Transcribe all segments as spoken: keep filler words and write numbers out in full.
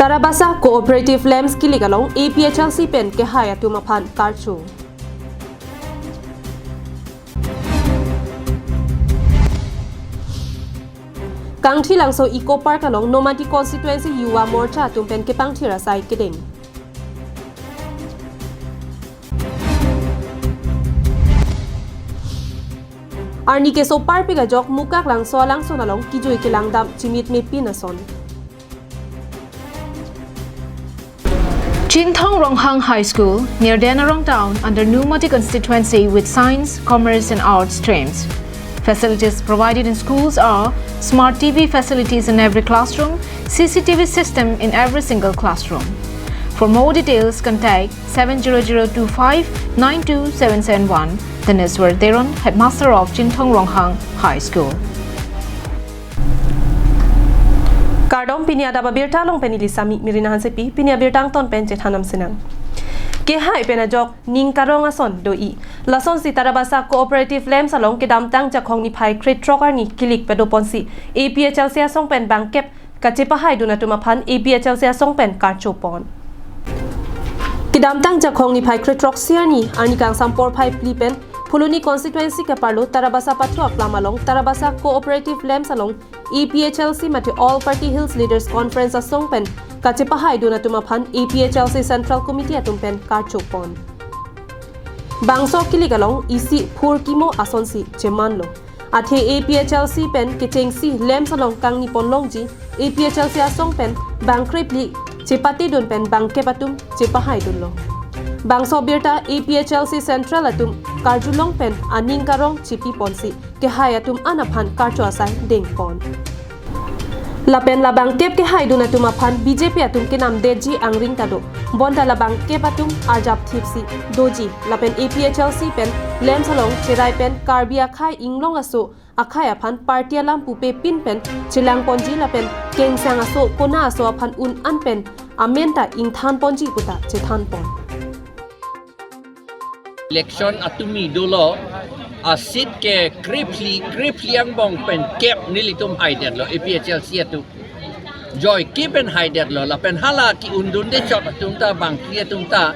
Tarabasa Cooperative Lamps kilik along A P H L C pen kehai atum aphan karcho. Kangthilangso Eco Park along Nomati Constituency Yuva Morcha atum pen kepangthir asai kedeng. Arni keso parpik ajok Mukaklangso alangsun along kejui kelangdam chimitme pin ason. Chinthong Ronghang High School, near Denarong Town, under Nomati Constituency, with Science, Commerce and Arts streams. Facilities provided in schools are smart T V facilities in every classroom, C C T V system in every single classroom. For more details, contact seven zero zero two five nine two seven seven one. Dinesh Teron, Headmaster of Chinthong Ronghang High School. Kardom, pini adap abirta along pen neli Sami Mirina Hansepi, pini abirta angton pen chethan nangsinang. Kehai pen ajok ning karong ason do-i. Lasonsi Tarabasa Cooperative Lamps along kedamtang Jakhong niphai krethrok arni kilik padoponsi A P H L C asong pen bangkep kachepahaidun atum aphan A P H L C asong pen karchopon. Kedamtang Jakhong niphai krethrok si arni, arni kangsam porphai phli pen Phuloni constituency keparlo Tarabasa pathu aklam along Tarabasa Cooperative Lamps along A P H L C mate All Party Hills Leaders Conference asong pen kachepahaidun atum aphan A P H L C Central Committee atum pen karchopon. Bangso kilik along isi phurkimo asonsi chemanlo. Athe A P H L C pen kechengsi lamps along kangni ponlongji, A P H L C asong pen bang krephli chepatedun pen bangkep atum chepahaidunlo. Bangso birta A P H L C Central atum karjulong pen aning karong chepiponsi kehai atum an aphan karcho asai dengpon. Lapen la bangkep kehaidun atum aphan B J P atum kenamdetji angring ta do. Bonta la bangkep atum arjapthipsi doji. Lapen A P H L C pen lamps along cherai pen Karbi akhai inglong aso akhai aphan party alam pupe pin pen chelangponji lapen kengsang aso kona aso aphan un an pen amen ta ingthanponji puta chethanpon. Election atumi dolo, a seat ke krephli, krephli angbong pen kep nelitum haidetlo, A P H L C atum. Joike pen haidetlo, lapen hala ke-undunde chot atum ta, bangkri atum ta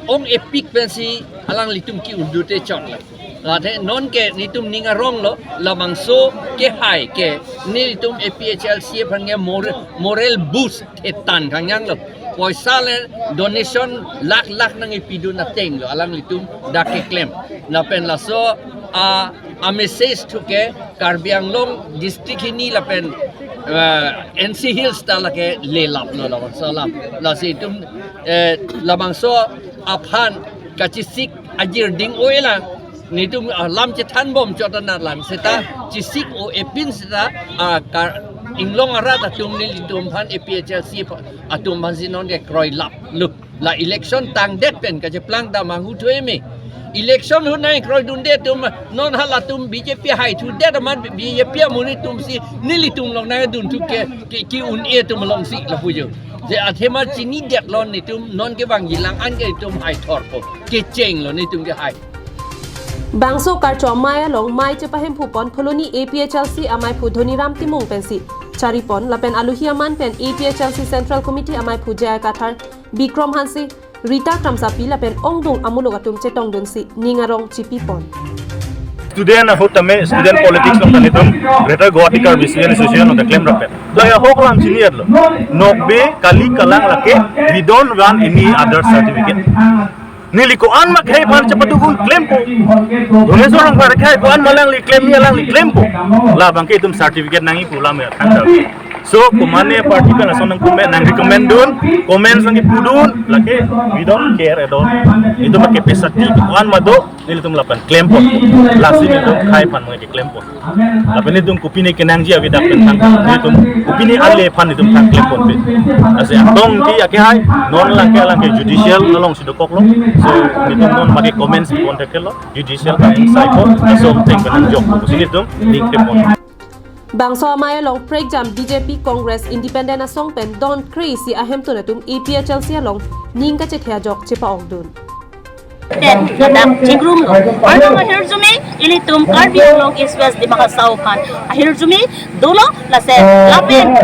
ong-epik pensi alanglitum ke-undunde chotlo. Late nonke nelitum ning aronglo, labangso kehai ke nelitum A P H L C aphan ke mor-, moral boost thetan kangyanglo. Poisa le donation lakh lakh nangkepidun atenglo alanglitum dak keklem. Lapen laso a, a message thuke Karbi Anglong district hini lapen, eh, N C Hills ta lake lelaplo labangso alam. Lasi itum, eh, labangso aphan kachesik ajir ding-o-elang. Nelitum, ah, lam chethanbom chot anat lang seta chesik-o-epin seta, ah, kar inglong arat atum nelitum aphan A P H L C atum aphansi nonke kroilaplo. La election tangdet pen kacheplang dam ahut thu eme. Election ahut nangkroidunde atum non halatum B J P haithudet amat B J P amonit atumsi nelitum along nangdunthu ke, ke, ke-un-e atum alongsi lapu jo. Je athema chinidetlo nelitum nonke bang jilang anke itum haithorpo. Kechenglo nelitum kehai. Bangso karcho amei along mei chepahemphupon Phuloni A P H L C ameiphu Dhoniram Timung pensi charipon lapen aluhi aman pen A P H L C Central Committee ameiphu J I Kathar, Bikrom Hanse, Rita Kramsapi lapen ongdung amuluk atum chetongdunsi ning arong chepipon. Student ahut tame student politics along ta nelitum Greater Guwahati Karbi Student Association along ta klemrappet. Lake ahok alam chinidetlo. Nokbe kali kalang lake, we don't run any other certificate. Neli ko-an ma khei aphan chepadukun klempo. Donesor Rongphar khei ko-an ma alangli klemji alangli klempo. La bangke itum certificate nangji pu lam ya thangta. So, komatne party pen ason nang comment, nang recommend dun, comments nangkepudun, lake we don't care at all. Itum ke capacity ko-an ma do, nelitum lapen klempon. Lasi nelitum khei aphan mangke klempon. Lapen nelitum kopine kenangji avedak pen thang, nelitum kopine ale aphan nelitum thang klemponpe. Lasi atong ti akehai, non lake alangke judicial alongsi dokoklo. So, nelitum non make comments pon thekthe lo, judicial ka inside po, laso thengpi nangjok pusi nelitum ning thepon. Bangso amei along prekjam B J P, Congress, Independent asong pen don kre-isi ahemtun atum A P H L C along ning kachethe ajok chepa-ongdun. Ten ladak chingrumlo. Arnam ahirjume ilitum Karbi Anglong East West Dima Hasao aphan ahirjume dolo, lasi lapen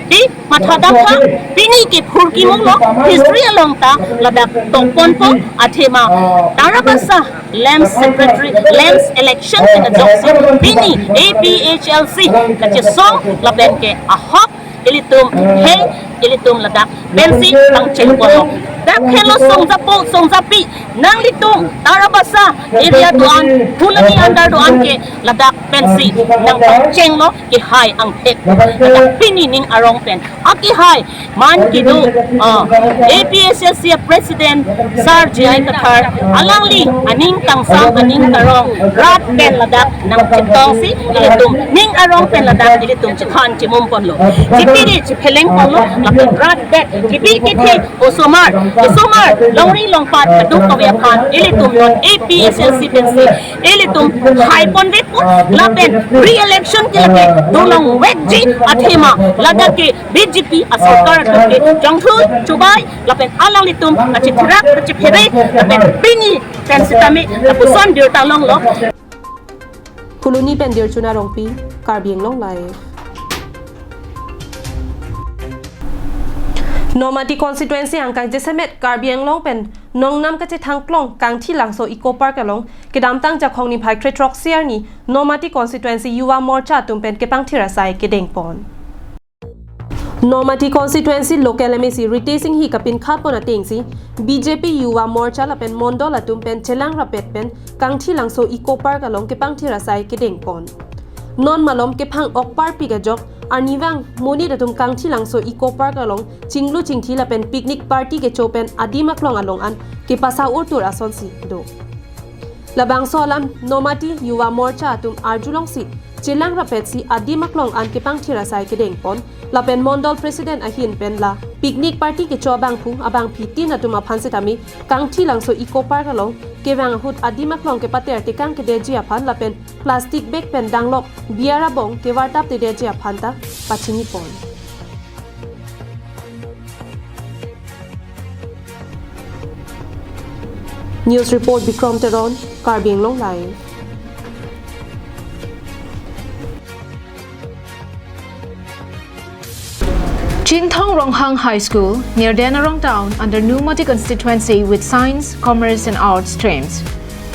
di mathadamtha, pini ke phurkimo lo, history along ta ladak tokponpo, athema Tarabasa Lands Secretary, Lands Election pen ajoksi pini A P H L C kachesong lapen ke ahok ilitum, hei, ilitum ladak pensi pangchengponlo. Dak helo songjapo songjapi, nanglitum Tarabasa area do-an, Phuloni under do-an ke ladak pensi nangpangchenglo kehai angthek. Ladak pini ning arong pen akehai man kedo, ah, A P H L C President Sir J I Kathar, alangli aning kangsam aning karong rat pen ladak nangchetongsi ilitum ning arong pen ladak ilitum chethan chemumponlo. Chipiri chiphelengponlo, lapen rat bet, chipi kethe, osomar, osomar, longri longpat, kaduk kave aphan ilitum non A P H L C pensi ilitum haiponvekpo, lapen re-election ke lake dolongvekji, athema ladak ke B J P asorkar atum ke jongthu chubai, lapen alanglitum kachitherak kachiphere, lapen pini pen sitame lapuson birta longlo. Phuloni pen Dirchuna Rongpi, Karbi Anglong Live. Nomati constituency angkai jasemet Karbi Anglong pen nongnam kachethangklong Kangthilangso Eco Park along kedamtang Jakhong niphai kre-throksi arni Nomati constituency Yuva Morcha atum pen kepangthir asai kedengpon. Nomati constituency local M A C Ritesh Enghi kapinkhatpon atengsi B J P Yuva Morcha lapen Mondol atum pen chelang rapet pen Kangthilangso Eco Park along kepangthir asai kedengpon. Non malom kephang-ok parpik ajok arnivang monit atum Kangthilangso Eco Park along chinglu chingthi lapen picnic party kecho pen adim aklong along an kepasa urtur asonsi do. Labangso alam Nomati Yuva Morcha atum arjulongsi chelang rapetsi adim aklong an kepangthir asai kedengpon, lapen Mondol President ahin pen la picnic party kecho abangphu abangphi tin atum aphan sitame Kangthilangso Eco Park along kevang ahut adim aklong kepater tekang kedetji aphan lapen plastic bag pen danglok biar abong kevartap tedetji aphan ta pachinipon. News report Bikrom Teron, Karbi Anglong Live. Chinthong Ronghang High School, near Denarong Town, under Nomati constituency with Science, Commerce and Arts streams.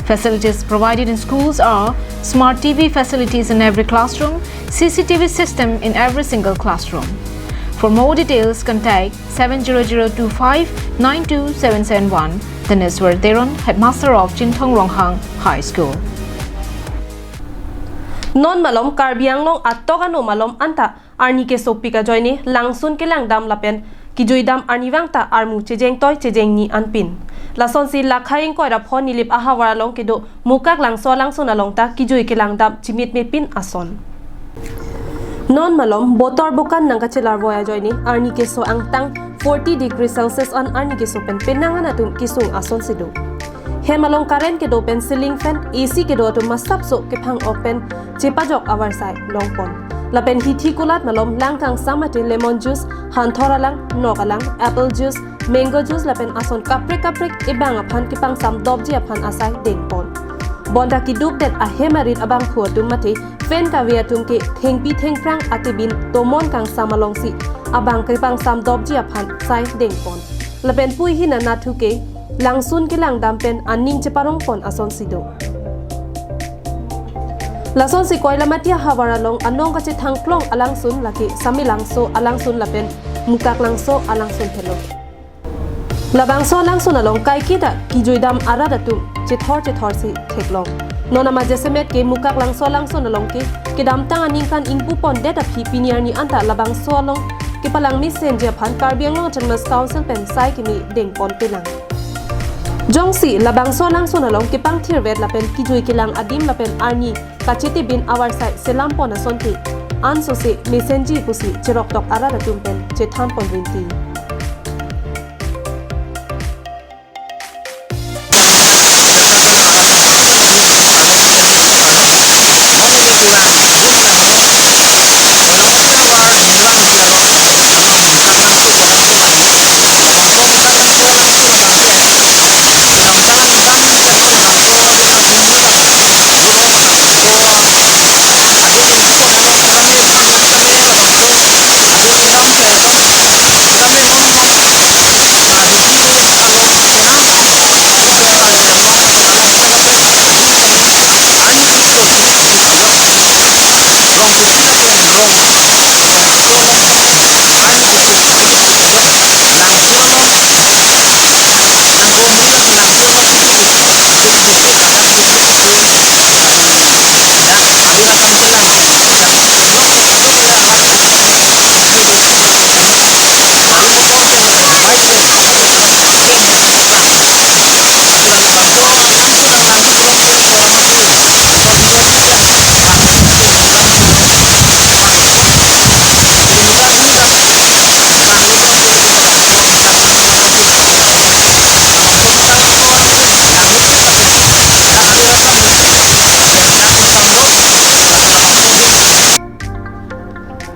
Facilities provided in schools are smart T V facilities in every classroom, C C T V system in every single classroom. For more details, contact seven zero zero two five nine two seven seven one. Taneswar Teron, headmaster of Chinthong Ronghang High School. Non malom Karbi Anglong atok ano malom anta arni kesopik ajoine langsun kelangdam lapen kijuidam arnivang ta armu chejengtoi chejengni anpin. Lasonsi Lakhai ingkoi ra pho Nilip ahavar along kedo Mukaklangso alangsun along ta kijui kelangdam chimitmepin ason. Non malom botor bokan nangkachelarvoi ajoine arni keso angtang forty degree Celsius an arni keso pen penang an atum kesung asonsi do. Hem along current kedo pen ceiling fan, A C kedo atum masapso kephang-ok pen chepajok avarsai longpon. Lapen hithi kulat malom lang kangsam mate lemon juice, hanthor alang, nok alang, apple juice, mango juice lapen ason kaprek kaprek ebang aphan kepangsamdopji aphan asai dengpon. Bonta kedukdet ahem arit abangphu atum mate fan kave atum ke thengpi thengphrang atebin tomon kangsam alongsi abang kepangsamdopji aphan sai dengpon. Lapen pu hini anatthu ke langsun kelangdam pen aning cheparongpon asonsi do. Lasonsi Koilamati ahavar along anong kachethangklong alangsun lake Samelangso alangsun lapen Mukaklangso alangsun helo. Labangso alangsun along kaiketa kijuidam arat atum chethor chethorsi theklong. Non ama jasemet ke Mukaklangso alangsun along ke kedamtang aningkan ingpupondet aphi pini arni anta labangso along kepalang mesenji aphan Karbi Anglong Autonomous Council pen sai keme dengponpelang. Jongsi labangso alangsun along kepangthirvet lapen kijui kelang adim lapen arni kachetebin avarsai selampon asonte ansose mesenji pusi cheroktok arat atum pen chethanpon rinti.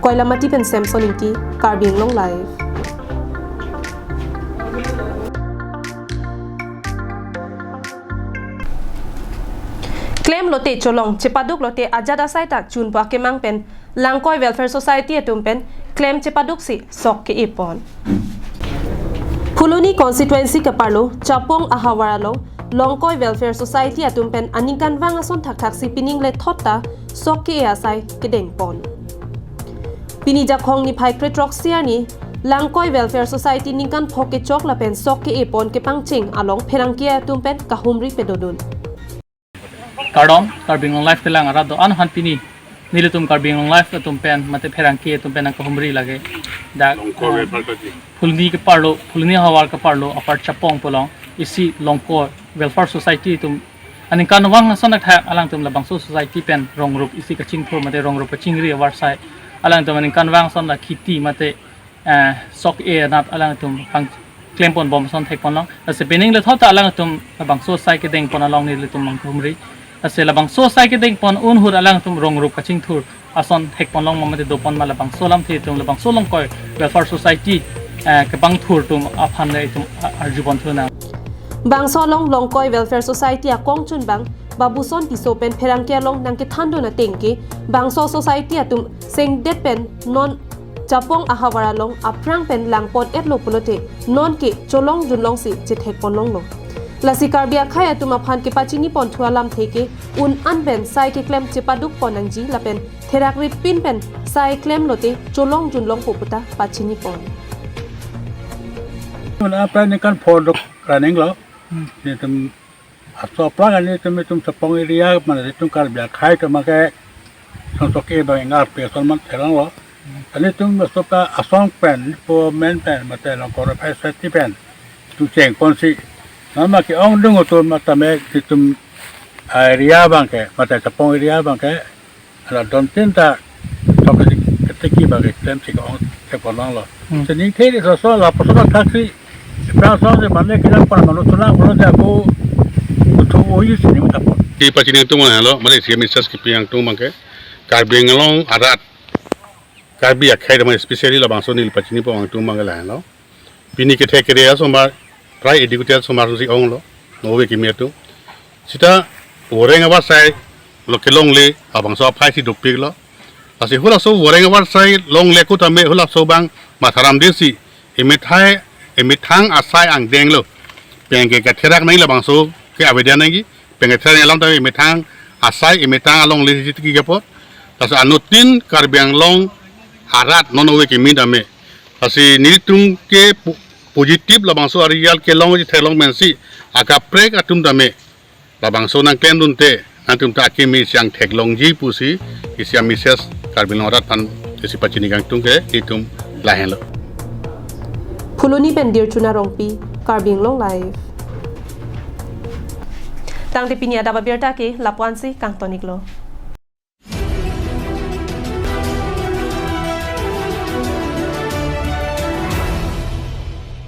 Koilamati pen Samson Ingti, Karbi Anglong Live. Klem lote cholong, chepaduk lote ajat asai ta chunpo akemang pen Langkoi Welfare Society atum pen klem chepaduksi sok ke-e pon. Phuloni constituency keparlo Chapong ahavar along Langkoi Welfare Society atum pen aningkanvang ason thakthaksi pining lethot ta sok ke-e asai kedeng pon. Pini Jakhong niphai kre-throksi arni Langkoi Welfare Society ningkan phok kechok lapen sok ke-e pon kepangcheng along pherangke atum pen kahumri pedodun. Kardom, Karbi Anglong Live kelang arat do-an aphan pini nelitum Karbi Anglong Live atum pen mate pherangke atum pen nangkahumri lake. Dak, Langkoi, eh, Welfare Society. Phuloni keparlo, Phuloni ahavar keparlo, apar Chapong pu along isi Langkoi Welfare Society atum aningkanvang ason thakthaksi alangtum labangso society pen rong rup isi kachingthur mate rong rup kachingri avarsai alangtum aningkanvang ason la kheti mate, eh, sok ke-e anat alangtum pangklem pon bom ason thek pon long. Lasi pining lethot ta alangtum labangso asai kedeng pon along nelitum nangkahumri. Lasi labangso asai kedeng pon un ahut alangtum rong rup kachingthur ason thek pon long ma mate do pon ma, labangso alamthe atum labangso Langkoi Welfare Society, eh, kepangthur atum aphan le itum a-, arju pon thu nang. Bangso along Langkoi Welfare Society akongchunbang Babuson Tisso pen pherangke along nangkethandun ateng ke bangso society atum sengdet pen non Chapong ahavar along aphrang pen lang pon-etlo pulote non ke cholong junlongsi chethek pon longlo. Lasi Karbi akhei atum aphan kepachini pon thu alamthe ke un-an pen sai keklem chepaduk pon nangji lapen therak ripin pen sai klem lote cholong junlongpo pu ta pachini pon. Mane aphrang ningkan pho dok raning lo. Hmm. Nelitum aso aphrang nelitum, nelitum Chapong area mane nelitum Karbi akhei atum ke song sok ke-e abang ingar pe ason man thelang lo. Nelitum aso ta asong pen, po men pen, mate Langkoi Welfare Society pen itum cheng ponsi nama ke-ongdung atum mate me nelitum area abang ke, mate Chapong area abang ke, ala don tin ta tok ketiki abang ke klemsi ke-ong thek pon longlo. Hmm. Sini the di soso lapuson thaksi prang song se mane kelang pon mano tuna ulo ja ko uthu oyi sini mata pon. Di pachini atum lo, mane isi message kepi atum abang ke Karbi Anglong arat, Karbi akhei atum, especially labangso neli pachini pon atum abang ke lahelo. Pini kethek kere asomar, prai educated asomar si onglo, non ove kimi atum. Sita voreng avarsai lo kelongle, labangso aphai si dopiklo. Lasi halaso voreng avarsai longle kutame halaso abang matharam desi, emethang, emethang asai angdeng lo. Penke katherak nangji labangso ke avedya nangji, penke therak alam tame emethang asai, emethang alongle si tiki ke apot. Lasi anuttin Karbi Anglong arat non ove kimi tame. Lasi nelitum ke po-, positive labangso a-result kelong ji theklong pensi akaprek atum tame labangso nangklemdunte nangtum ta akimi siang theklongji pusi isi a-message Karbi Anglong arat aphan isi pachini kangtung ke itum lahenlo. Phuloni pen Dirchuna Rongpi, Karbi Anglong Live. Tangte pini adap abirta ke lapu-ansi kangtoniklo.